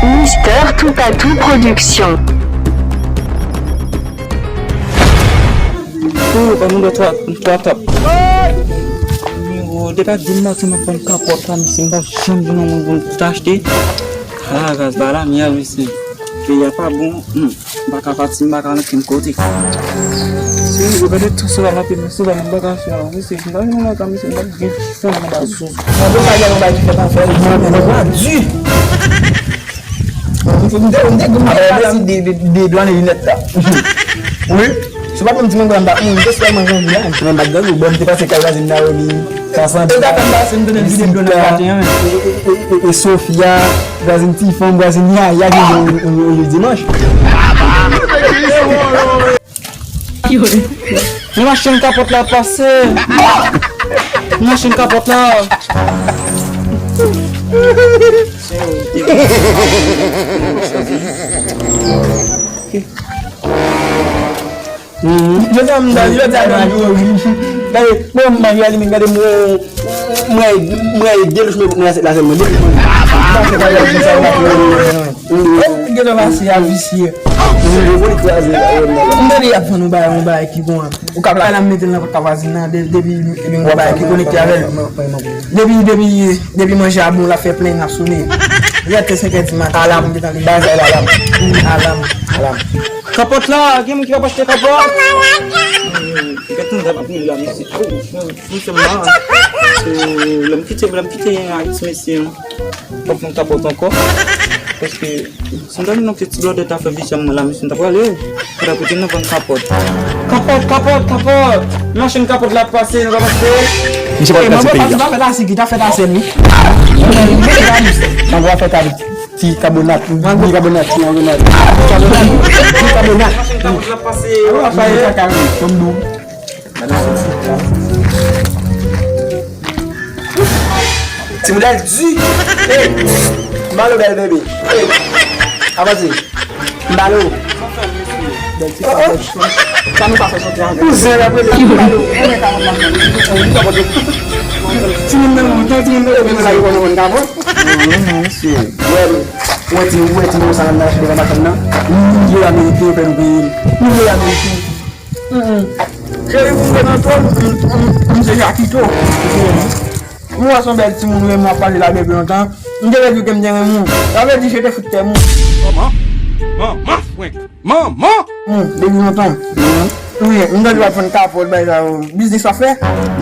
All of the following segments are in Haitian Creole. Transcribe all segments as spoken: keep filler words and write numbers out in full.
Mister Toupatou Production. Oh, pa moun twa, twa tap. Nimewo, depi a di maten m ap vann kapòt la, mesye, m pa janm jwenn yon moun pou m achte. Ah, gaz ba la, mèd, mesye. Peyi a pa bon. Hmm. M pa ka pati, m pa ka nan kenn kote. Se yo gade tan sou la, m ap fè, men sou la, m pa ka fè anyen. Mesye, m pa vin nan lakay, mesye, m pa gen fon nan ba zòz. Mwen, mwen pa gen yon bagay ki fèt anfè, mwen, mwen, mwen, di. M te, m te, m te, m te pase de, de, de dwàn linèt la. Wi. Se pa menm ti mwen, m pa, m te sèlman grandi la. Mwen, m pa grandi, bon, m te pase kay vwazin Naomi, Kasandra. E sa fè m pase, m te nan vide dlo nan maten an, men. E, e, e, e, e Sofia, vwazin ti fanm, vwazin Yaya, ki gen yon, yon, yon, yon dimanch. Yon machin kapòt la pase. Yon machin kapòt la. Jodi a, m, jodi a, gade, bon, m manje alime, gade, mwen, mwen, mwen, de louch, mwen, mwen, la sèlman, de louch, mwen. Ou gentan pase a visye. M tande y ap vann yon bagay, yon bagay ki bon an. Ou ka pral la, m mete l nan kay vwazin nan, de-, depi, depi yon bagay ki konekte avè l. Depi, depi, depi manje a bon, l ap fè plenn, l ap sone. Rete senkè di maten, m gentan li. Bagay alam. Alam. Alam. Kapòt la, gen moun ki ap achte kapòt? Gade moun sa ap mouri la, mesye. Oh, non, non sèlman, euh, lè m kite, lè m kite Ayiti, mesye, m p ap vann kapòt ankò. Paske, si m ta vin nan ti blòdè ta fè visye mwen la, mesye, m ta prale. Fòk kote nan vann kapòt. Kapòt, kapòt, kapòt! Machin kapòt la pase, nou pa pase. Misye pral pase peyi a. Pase la, se ki ta fè ta sèl, wi. Mwen, mwen, mwen, mwen, mwen, mwen, mwen, mwen, Ti kabonat, ti kabonat, ti kabonat. Ti kabonat, ti kabonat. Ti moudèl di. Hey, m ba l ou bèl bebe. Hey, avanse. M ba l ou. Bèl ti kabonat. Sa nou pa fè soti avè. Kouzen la, premye m ba l ou. Ti moun nan lontan, ti moun nan lontan, ti moun nan lontan. Wi, non, mesye. Wè, wè, ti, wè, ti moun sa nan achte devan machann nan. Milyon ameriken, fè nou peye l. Milyon ameriken. Cheri, pou m te nan tò, m, m, m, m se Jakito. M wè se yon bèl ti moun, wi, m ap pale la depi lontan. M te vle di w ke m te renmen w. Sa vle di, je te fout tèm ou. Manman, manman, frenk. Manman! Hmm, depi lontan. Wi, m tande w ap vann kapòt, bay sa yo. Biznis w ap fè?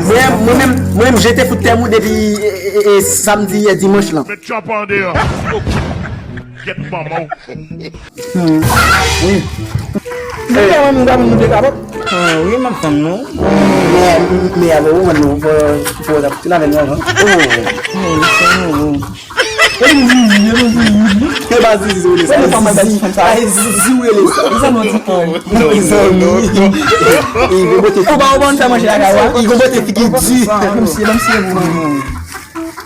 Mwen, mwen menm, mwen menm, je te fout tèm ou depi, e, e, e, samdi yè dimanch lan. Met chòp an deyò. Gyèt manman w. Hmm. Wi. Depi lè mwen, m ta vin moute kapòt. Ah, wi, m ap tann nou. Men, men avè ou, mwen, nou, fò, fò w ta fout avè nou avan. Oh. Oh, wi, se nou. E nou zizi, e nou zizi. E pa zizi, ou rele sa. Zizi. Ay, zizi, ou rele sa. Ou sa nou di, an. Mezanmi. Ou pa, ou pa konn fè manje lakay ou a? Li gon bote figi di. Kòmsi, kòmsi e pou mwen.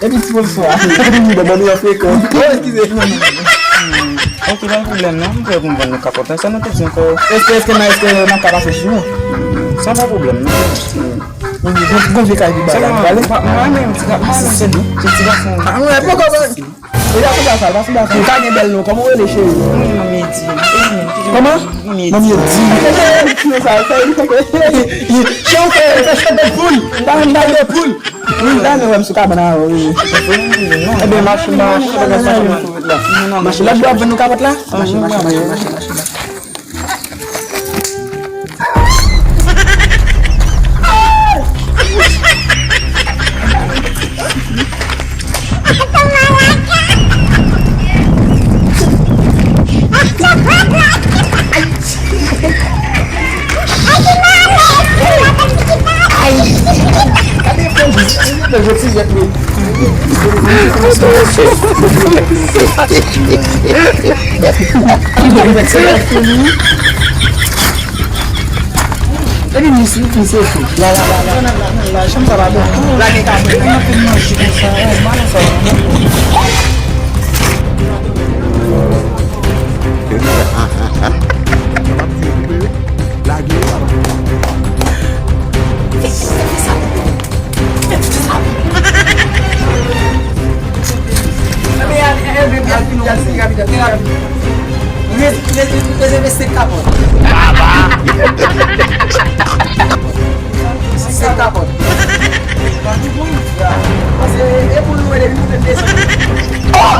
Epi ti bonswa. Epi li bon, bon, nou frekan. Oh, eskize. Ok, pa gen pwoblèm, non. M prè pou m vann nou kapòt la. Sa nou te di ankò? Èske, èske nan, èske nan ka pase sou nou? Sa pa pwoblèm, non. Gon, gon vye kay pi ba la, nou prale? Mwen, mwen, ti gason. Ah, mwen, poko bon. E pa sou sa, pa sou sa. Ou ka gen bèl non, kòman ou rele, cheri? Mwen, Manmi Edi. Kòman? Manmi Edi. Manmi Edi. Ti non sa, sa e li fè ke. Chofè, fè chofè poul. M ta, m ta de poul. Wi, m ta renmen wè m sou kabann avè w, wi. Ebyen, mache, mache, mache, mache. Mache, lòt bò ap vann nou kapòt la? Mache, mache, mache, mache, mache, mache. Epi misye, misye fou. La, la, la, la. La, la, la, la, chanm sa pa bon. La gen kafe. Mwen ap manje konsa. Oh, mal sa. Lage yo, papa. Kapital, fini kapital, fini kapital. Rez- rez- Rezève senk kapòt. Senk kapòt. Pase e pou lwe depi moute desann. Oh!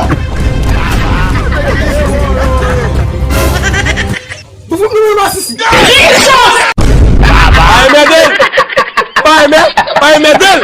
Pou fout nou masisi. Pa enmède l! Pa enmè- pa enmède l!